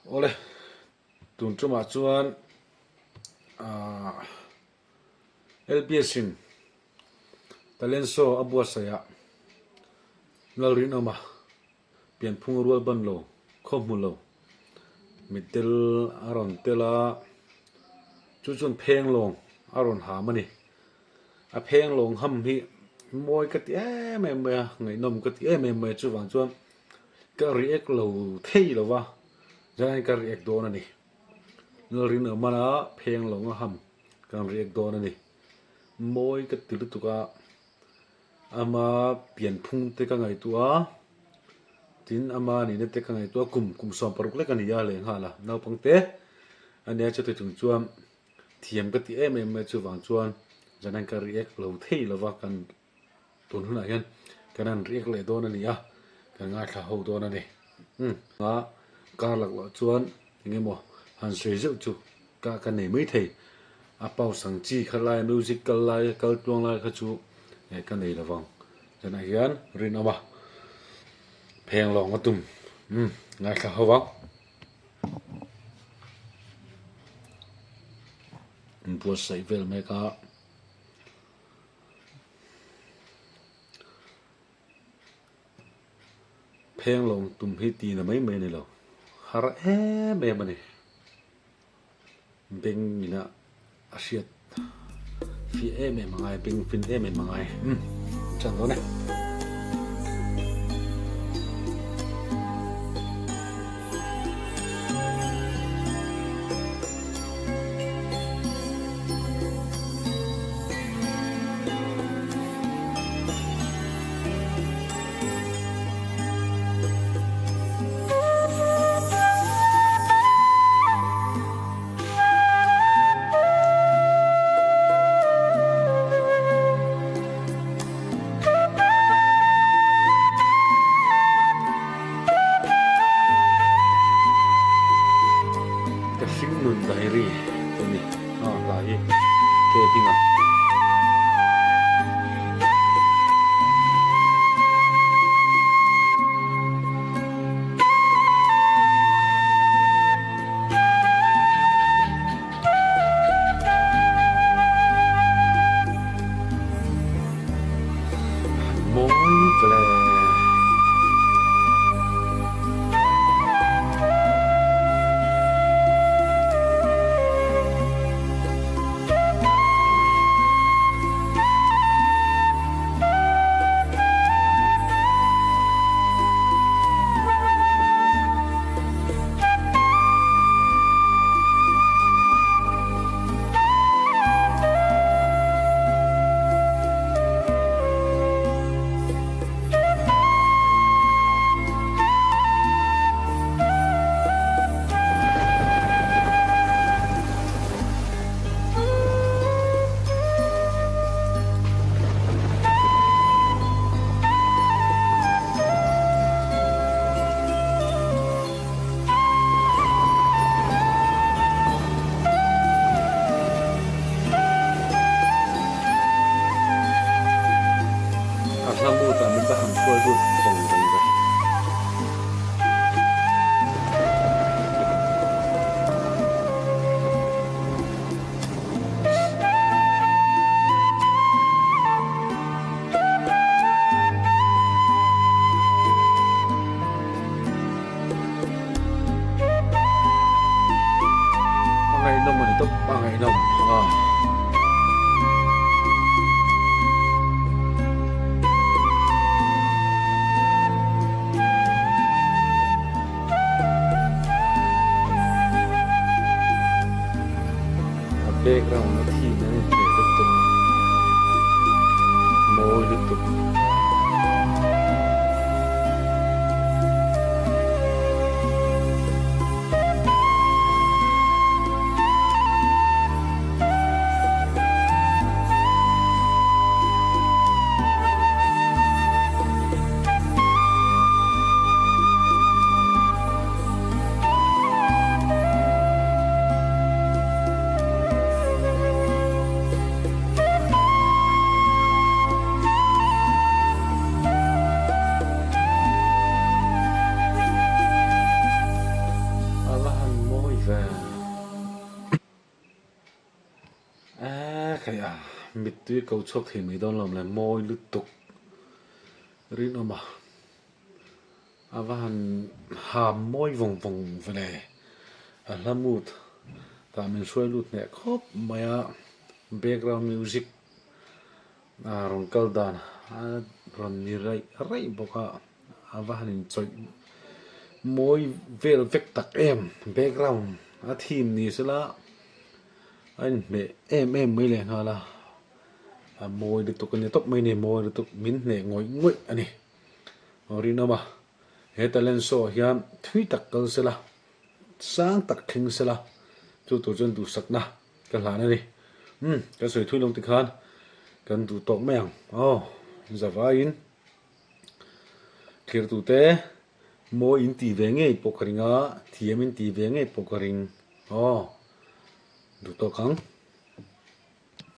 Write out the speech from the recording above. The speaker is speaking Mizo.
Awle, tun tumah chuan aah LBS in Talent Show a buatsaih ah Lalrinawma pianphung rual ban lo, khaw hmu lo, mittel a rawn tel a, chu chuan pheng lawng a rawn ham a ni. A pheng lawng ham hi mawi ka ti em em mai a, ngaihnawm ka ti em em mai a, chuvang chuan ka react lo thei lo va, zanin ka react dawn a ni. Lalrinawmana pheng lawng a ham kan react dawn a ni. Mawi ka ti lutuk a, ama pianphung te ka ngaihtuah a, tin ama nihna te ka ngaihtuah a, kum kum 60 lek a ni a lehnghal a, naupang te a nia chuti chung chuan Thiam ka ti em em mai chuvang chuan zan hian ka react lo thei lova kan tun hunah hian kan han react leh dawn a ni a, kan ngaithla ho dawn a ni. Umm a kar lak loh chuan eng emaw han sawi zeuh chu ka ka nei mai thei. A pause ang chi kha lai music kal lai kal tluang lai kha chu ka nei lovang. Zanah hian rinawm a pheng lawng a tum umm ngaithla ho vang. Buatsaih vel mek a. Pheng lawng tum hi ti na mai mai a ni lo. Har em em a ni. Beng ina a hriat fiah em em a ngai, beng fin em em a ngai. Umm chan dawn e. Ka hringnun diary te ni a hla hi ke hming a. Mawi vle. A hla mut ah min va han hruai lut vawng vawng ve. A ngaihnawm a ni tawp, a ngaihnawm a. A background a theme a inhmeh lutuk, mawi lutuk. Khaih a, mittui ko chhuak thei mai dawn lo le, mawi lutuk rinawm a, a va han ham mawi vawng vawng ve le, a hla mut tah min hruai lut hneh khawp mai a, background music a rawn kal dan a rawn ni raih raih bawk a, a va han inchawih mawi vel vek tak em, background a theme ni sela. A inhmeh em em mai leh nghal a, a mawi lutuk a ni tawp mai a ni, mawi lutuk min hneh ngawih ngawih a ni. Aw rinawm a, he talent show ah hian thui tak kal sela, sang tak thleng sela, chu tur chuan duhsakna ka hlan a ni. Umm kan sawi thui lo tikhan kan duh tawk mai ang aw zavaiin thirtute mawi in tih ve ngei pawh ka ring a, thiam in tih ve ngei pawh ka ring aw. Duh tawk ang.